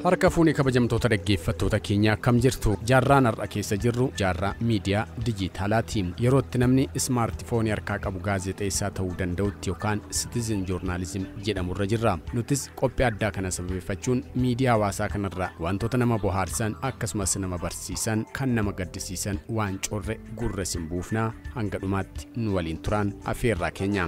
Harka fuunee kabajamtoota dhaggeeffattoota keenya akkam jirtu? Jaarraan har'a keessa jirru jaarraa miidiyaa dijitaalaati. Yeroo itti namni ismaartifoonii harkaa qabu gaazexeessaa ta'uu danda'utti yookaan citizen journalism jedhamurra jirra. Nutis qophii addaa kana sababeeffachuun miidiyaa hawaasaa kanarra wantoota nama bohaarsan akkasumas nama barsiisan kan nama gaddisiisan waan corre gurra isin buufnaa hanga dhumaatti nu waliin turaan afeerraa keenya.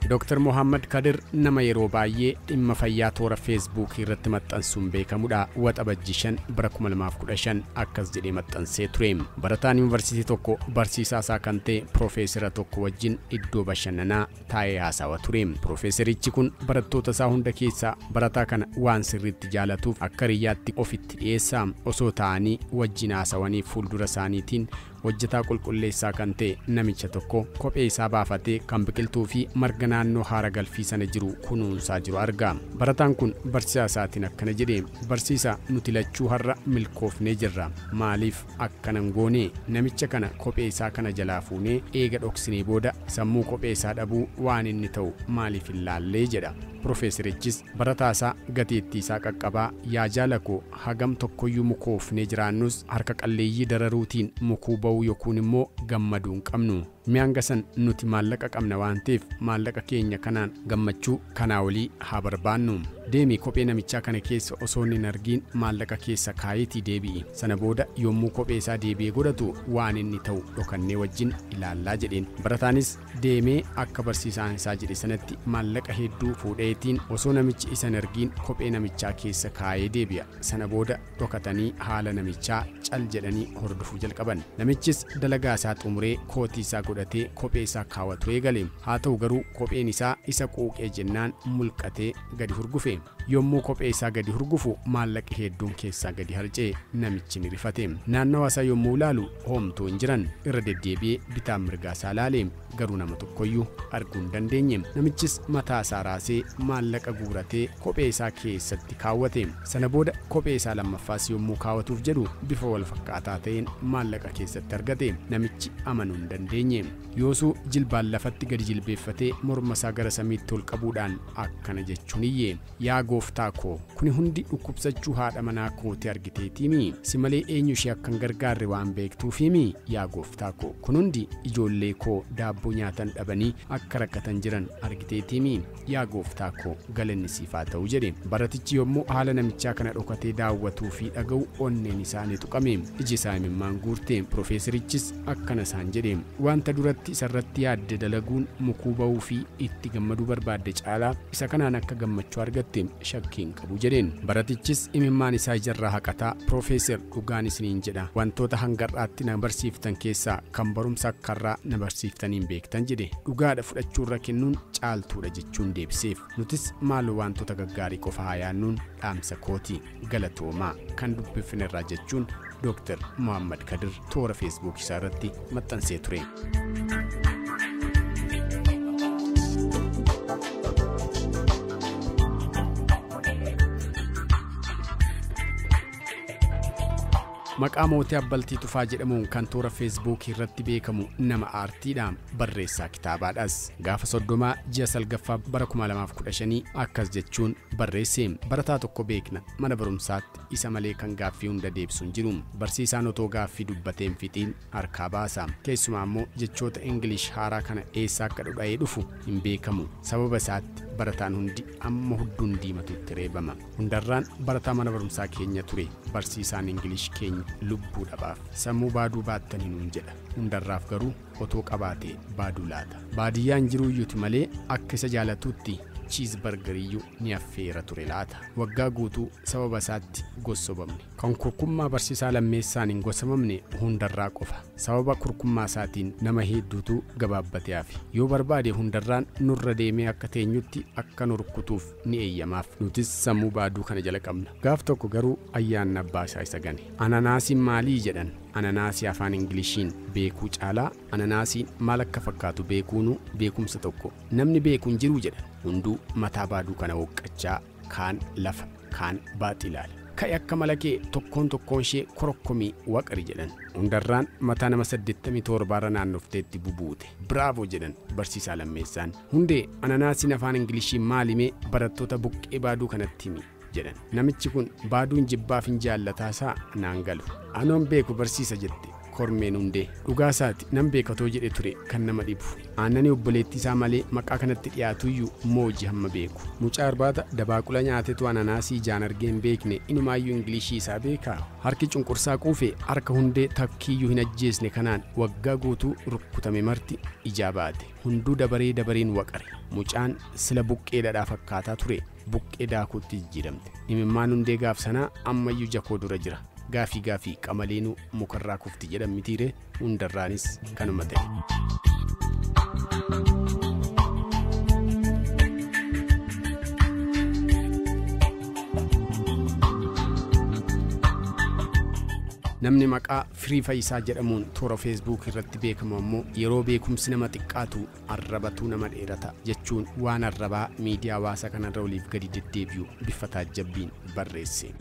Dr. Mohaammed Kadir nama yeroo baay'ee dhimma fayyaa toora feesbuukii irratti maxxansuun beekamudha. Waxabajjii 5 bara 2015 akkas jedhee maxxansee ture. Barataan yuunivarsiitii tokko barsiisaa isaa kan ta'e piroofeesara tokko wajjin iddoo bashannanaa taa'ee haasawaa ture. Piroofeesarichi kun barattoota isaa hunda keessaa barataa kana waan sirriitti jaalatuuf akka hiriyaatti ofitti dhiyeessa. Osoo taa'anii wajjin haasawanii fuuldura isaaniitiin hojjetaa qulqulleessaa kan ta'e namicha tokko kophee isaa baafatee kan biqiltuu fi marga naannoo haara galfii sana jiru kunuunsaa jiru arga. Barataan kun barsiisaa isaatiin akkana jedhe: barsiisaa, nuti lachuu har'a milkoofnee jirra. Maaliif akkanan goone? Namicha kana kophee isaa kana jalaa fuunee eega dhoksinee booda sammuu kophee isaa dhabuu waan inni ta'u maaliif hin laallee jedha. Piroofeesarichis barataa isaa gateettii isaa qaqqabaa, yaa jaala koo, hagam tokkoyyuu mukoofnee jiraannus harka qalleeyyii dararuutiin mukuu ba'uu yookuun immoo gammaduu hin qabnu. Mi'aan gasan nuti maallaqa qabna waan ta'eef maallaqa keenya kanaan gammachuu kanaa olii haa barbaannu. Deemi kophee namichaa kana keessa osoo hin argiin maallaqa keessa kaayitii deebi'i. Sana booda yommuu kophee isaa deebi'ee godhatu waan inni ta'u dhokannee wajjin ilaallaa jedheen. Barataanis deemee akka barsiisaan isaa jedhe sanatti maallaqa hedduu fuudheetiin osoo namichi isa hin argiin kophee namichaa keessa kaayee deebi'a. Sana booda dhokatanii haala namichaa cal jedhanii hordofuu jalqaban. Namichis dalagaa isaa xumuree kootii isaa godhatee kophee isaa kaawwatu eegale. Haa ta'u garuu kopheen isaa isa quuqee jennaan mulqatee gadi hurgufe. Yommuu kophee isaa gadi hurgufu maallaqa hedduun keessaa gadi harca'e. Namichi ni rifate. Naannawa isaa yommuu ilaalu homtuu hin jiran. Irra deddeebi'ee bitaan mirgaa isaa ilaale, garuu nama tokkoyyuu arguu hin dandeenye. Namichis mataa isaa raasee maallaqa guuratee kophee isaa keessatti kaawwate. Sana booda kophee isaa lammaffaas yommuu kaawwatuuf jedhu bifa wal fakkaataa ta'een maallaqa keessatti argate. Namichi amanuu hin dandeenye. Yoosuu jilbaan lafatti gadi jilbeeffatee morma isaa gara samiitti ol qabuudhaan akkana jechuun iyye: yaa gooftaa koo, kuni hundi dhukkubsachuu haadha manaa kootii argiteetiimi? Si malee eenyu ishee akkan gargaarre waan beektuufiimi? Yaa gooftaa koo, kun hundi ijoollee koo daabboo nyaatan dhabanii akka rakkatan jiran argiteetiimi? Yaa gooftaa koo, galanni siif haa ta'u jedhe. Baratichi yommuu haala namichaa kana dhokatee daawwatuu fi dhaga'u onneen isaa ni tuqame. Iji isaa imimmaan guurte. Piroofeesarichis akkana isaan jedhe: wanta duratti isarratti yaadde dalaguun mukuu ba'uu fi itti gammaduu barbaadde caalaa isa kanaan akka gammachuu argatte shakkii hin qabu jedheen. Baratichis imimmaan isaa ijarraa haqataa, piroofeesar, dhugaan isiniin jedha, wantoota hangarraatti na barsiiftan keessaa kan barumsa akkarraa na barsiiftaniin beektan jedhe. Dhugaadha, fudhachuurra kennuun caaltuudha jechuun deebiseef. Nutis maaloo wantoota gaggaarii qofa haa yaannuun dhaamsa kooti. Galatoomaa kan dubbifnerraa jechuun Dr. Mohaammed Kadir toora feesbuuk isaa irratti maxxansee ture. Maqaa Mootii Abbaltii Tufaa jedhamuun kan toora feesbuukii irratti beekamu nama aartiidha. Barreessaa kitaabaadhas. Gaafa 30 ji'a 9 bara 2015 akkas jechuun barreesse. Barataa tokko beekna, mana barumsaatti isa malee kan gaaffii hunda deebisu hin jiru. Barsiisaan otoo gaaffii dubbateen fixiin harkaa baasa. Keessumaa immoo jechoota Ingilish haaraa kana eessaa akka dhudha'ee dhufu hin beekamu. Sababa isaatti barataan hundi amma hudduun diimatutti reebama. Hundarraan barataa mana barumsaa keenya ture. Barsiisaan Ingilish keenya lubbuu dhabaaf sammuu baaduu baattanii nuun jedha. Hundarraaf garuu otoo qabaatee baaduu laata. Baadiyyaan jiruuyyuuti malee akka isa jaalatutti chiizbargariyyuu ni affeera ture laata. Waggaa guutuu sababa isaatti gossobamne. Kan kurkummaa barsiisaa lammeessaan hin gosamamne hundarraa qofa. Sababa kurkummaa isaatiin nama hedduutu gabaabbatee hafe. Yoo barbaade hundarraan nurra deemee akka teenyutti akka nu rukkutuuf ni eeyyamaaf. Nutis sammuu baaduu kana jala qabna. Gaaf tokko garuu ayyaanni abbaa isaa isa gane. Ananaasiin maalii jedhan? Ananaasii afaan Ingiliishiin beekuu caalaa ananaasiin maal akka fakkaatu beekuunu beekumsa tokko. Namni beeku hin jiru jedhan. Hunduu mataa baaduu kana hooqqachaa kaan lafa kaan baaxii ilaala. Ka'e akka malakee tokkoon tokkoon ishee korokkomii waqari jedhan. Hundarraan mataa nama 87 irra naannofteetti bubuute. Biraavoo jedhan barsiisaa Lammeessaan. Hundee ananaasiin afaan Ingilishii maalimee barattoota buqqee baaduu kanatti himi jedhan. Namichi kun baaduun jibbaaf hin jaallataasaa naan galu. Anoon beeku barsiisa jette kormeen Hundee. Dhugaasaati nan beekatoo jedhe ture kan nama dhibu. Aannanii obboleettii isaa malee maqaa kanatti dhiyaatuyyuu mooji hamma beeku. Mucaa irbaata dabaaqula nyaatetu ananaasii ijaan argee hin beekne inumaayyuu Ingilishii isaa beekaa. Harki cunqursaa quufe harka Hundee takkiiyyuu hin ajjeesne kanaan waggaa guutuu rukkutame marti ijaa baate. Hunduu dabaree dabareen waqare. Mucaan sila buqqee dhadhaa fakkaataa ture buqqee daakuutti jijjiiramte. Imimmaan Hundee gaaf sanaa ammayyuu jakoo dura jira. Gaafii gaafii qamaleenuu mukarraa kufti jedhan mitiire hundarraanis kanuma ta'e. Namni maqaa Firii Fayyisaa jedhamuun toora Feesbuuk irratti beekamu ammoo yeroo beekumsi nama xiqqaatu arrabatu nama dheerata jechuun waan arrabaa miidiyaa hawaasaa kanarra oliif gadi deddeebi'u bifa taajjabbiin barreesse.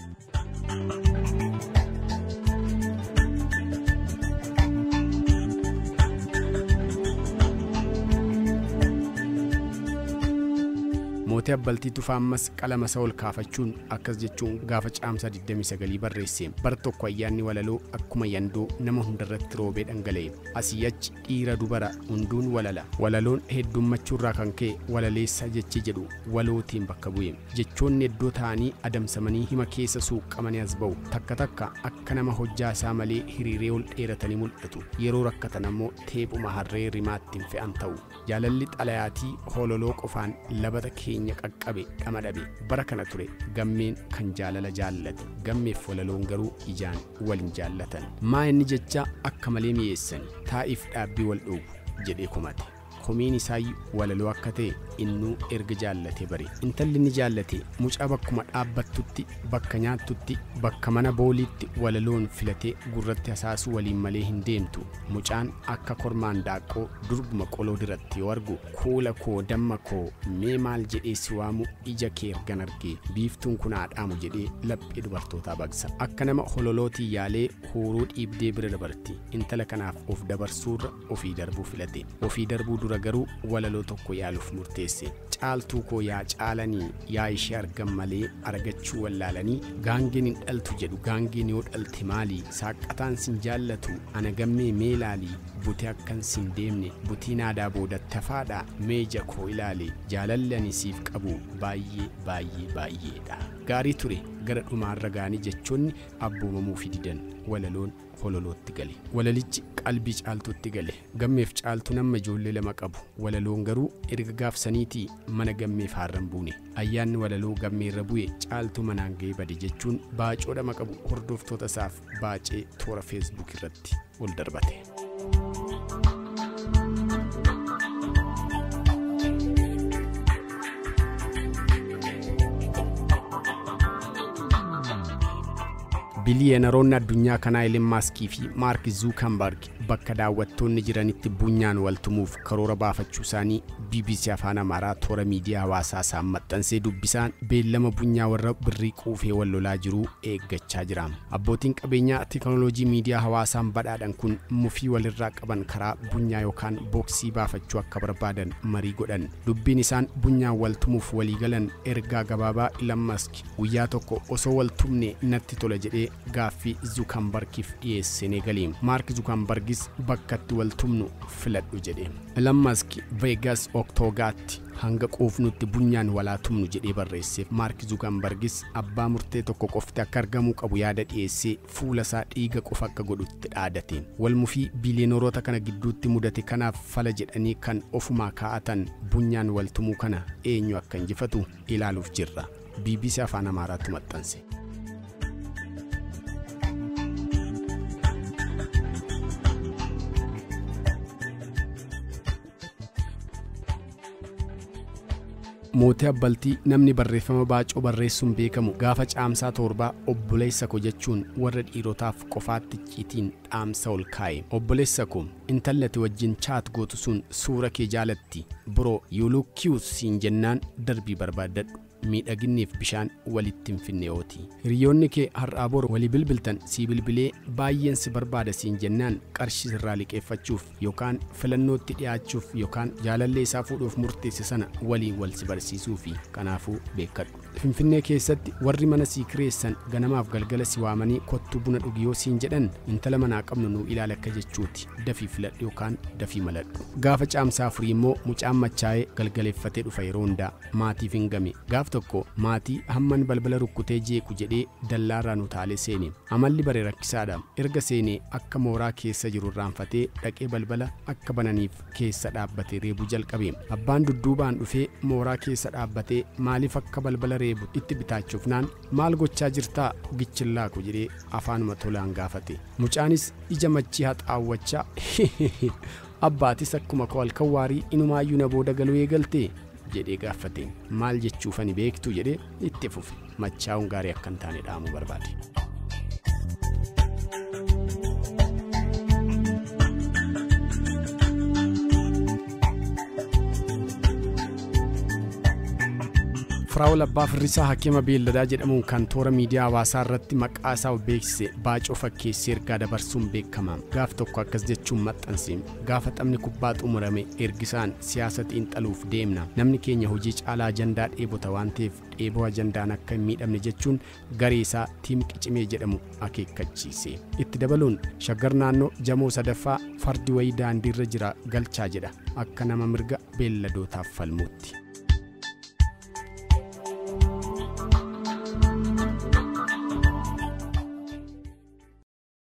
Mootii Abbaltii Tufaa ammas qalama isaa ol kaafachuun akkas jechuun gaafa caamsaa 29 barreesse. Bara tokko ayyaanni walaloo akkuma yandoo nama hundarratti roobee dhangala'e. Asii achi dhiira dubara hunduun walala. Walaloon heddummachuurraa kan ka'e walaleessa jechi jedhu walootiin bakka bu'e. Jechoonni iddoo ta'anii adamsamanii hima keessa suuqqamanii as ba'u. Takka takka akka nama hojjaa isaa malee hiriiree ol dheeratanii mul'atu. Yeroo rakkatan ammoo teephuma harree rimaatti hin fe'an ta'u. Jaalalli xalayaatii hololoo qofaan labata keenya qaqqabe dhama dhabe. Bara kana ture gammeen kan jaalala jaallate. Gammeef walaloon garuu ijaan waliin jaallatan. Maa inni jecha akka malee mi'eessan taa'iif dhaabbii wal dhoobu jedhee komate. Komiin isaayyuu walaloo akka ta'e innuu erga jaallate bare. Intalli inni jaallate mucaa bakkuma dhaabbattutti, bakka nyaattutti, bakka mana booliitti walaloon filatee gurratti hasaasuu waliin malee hin deemtu. Mucaan akka kormaan daaqqoo durbuma qoloo diratti yoo argu kuula koo damma koo mee maal jedhee si waamu ija kee ergan argee biiftuun kun haa dhaamu jedhee laphee dubartootaa baqsa. Akka nama hololootii yaalee huuruu dhiibdee bira dabarti. Intala kanaaf of dabarsuurra ofii darbuu filate. Ofii darbuu dura garuu walaloo tokko yaaluuf murteesse. Caaltuu koo yaa caalanii yaa ishee argan malee argachuu wallaalanii gaangeen hin dhaltu jedhu gaangeen yoo dhalte maali saaqqataan sin jaallatu ana gammee mee ilaalii butee akkan sin deemne butiin aadaa boodatti hafaadha mee ija koo ilaali jaalalli ani siif qabu baay'ee baay'ee baay'eedha. Gaarii ture gara dhumaarra gaanii jechoonni abboomamuu fi didan walaloon hololootti gale. Walalichi qalbii caaltuutti gale. Gammeef caaltuun amma ijoollee lama qabu. Walaloon garuu erga gaafsaniitii mana gammeef haarran buune. Ayyaanni walaloo gammeerra bu'e caaltuu manaan ga'ee bade jechuun baacoo dhama qabu hordoftoota isaaf baacee toora Feesbuuk irratti ol darbate. Biliyeenaroonni addunyaa kanaa Elon Maaskii fi Maark Zuukambarg bakka daawwattoonni jiranitti bunyaan waltumuuf karoora baafachuu isaanii BBC Afaan Amaaraa toora miidiyaa hawaasaa isaan maxxansee dubbisaan beellama bunyaa warra birrii quufee wal lolaa jiruu eeggachaa jira. Abbootiin qabeenyaa teekinooloojii miidiyaa hawaasaan badhaadhan kun mufii walirraa qaban karaa bunyaa yookaan booksii baafachuu akka barbaadan marii godhan. Dubbiin isaan bunyaan waltumuuf waliigalan ergaa gabaabaa Elon Maask guyyaa tokko osoo waltumne natti tola jedhee gaaffii Zuukambargiif dhiyeessine galiin. Maark Zuukambargis bakkatti waltumnu filadhu jedhe. Elon Maask Veegas Oktoogaatti hanga quufnutti bunyaan walaa tumnu jedhee barreesse. Maark Zuukambargis abbaa murtee tokko qofti akka argamuu qabu yaada dhiyeessee fuula isaa dhiiga qofa akka godhutti dhaadate. Walmufii biliyeenaroota kana gidduutti mudate kanaaf fala jedhanii kan ofumaa kaa'atan bunyaan waltumuu kana eenyu akka injifatu ilaaluuf jirra. BBC Afaan Amaaraatti maxxanse. Mootii Abbaltii namni barreeffama baacoo barreessuun beekamu gaafa caamsaa 7 obboleessa koo jechuun warra dhiirotaaf qofaatti icciitiin dhaamsa ol kaa'e. Obboleessa koo intalli ati wajjin chaat gootu sun suura kee jaalatti. Bro you look cute siin jennaan darbii barbaaddadhu. Miidhaginniif bishaan walitti hin finnee'ooti. Hiriyoonni kee har'aa bor walii bilbiltan sii bilbilee baay'een si barbaada siin jennaan qarshii sirraa liqeeffachuuf yookaan filannootti dhiyaachuuf yookaan jaalallee isaa fuudhuuf murteesse sana waliin wal si barsiisuufi kanaafuu beekkadhu. Finfinnee keessatti warri mana sii kireessan ganamaaf galgala si waamanii kottuu buna dhugi yoo siin jedhan intala manaa qabnu nuu ilaala akka jechuuti. Dafii filadhu yookaan dafii maladhu. Gaafa caamsaa afurii immoo mucaan machaa'ee galgaleeffatee dhufa yeroo hundaa maatiif hin game. Gaaf tokko maatii hamman balbala rukkutee jeequ jedhee dallaarraa nu taalee seene. Amalli bare rakkisaadha. Erga seenee akka mooraa keessa jiru irraanfatee dhaqee balbala akka bananiif keessa dhaabbatee reebuu jalqabe. Abbaan dudduubaan dhufee mooraa keessa dhaabbatee maaliif akka balbala reebu itti bitaachuufnaan maal gochaa jirtaa gichillaaku jedhee afaanuma tolaan gaafate. Mucaanis ija machii haxaawwachaa abbaatis akkuma koo halkan waarii inumaayyuu na booda galuu eegalte jedhee gaafate. Maal jechuufani beektu jedhee itti fufe. Machaa'uun gaarii akka hin taane dhaamuu barbaade. Firaa'ol Abbaa Firrisaa hakiima beelladaa jedhamuun kan toora miidiyaa hawaasaa irratti maqaa isaa of beeksise baacoo fakkeessee ergaa dabarsuun beekama. Gaaf tokko akkas jechuun maxxanse. Gaafa taphni kubbaa xumurame ergisaan siyaasa xiinxaluuf deemna. Namni keenya hojii caalaa ajandaa dheebota waan ta'eef dheeboo ajandaan akka hin miidhamne jechuun garee isaa tiim qicimee jedhamu akeekkachiise. Itti dabaluun shaggar naannoo jamoo sadaffaa fardi wayii daandiirra jira galchaa jedha akka nama mirga beelladootaaf falmuutti.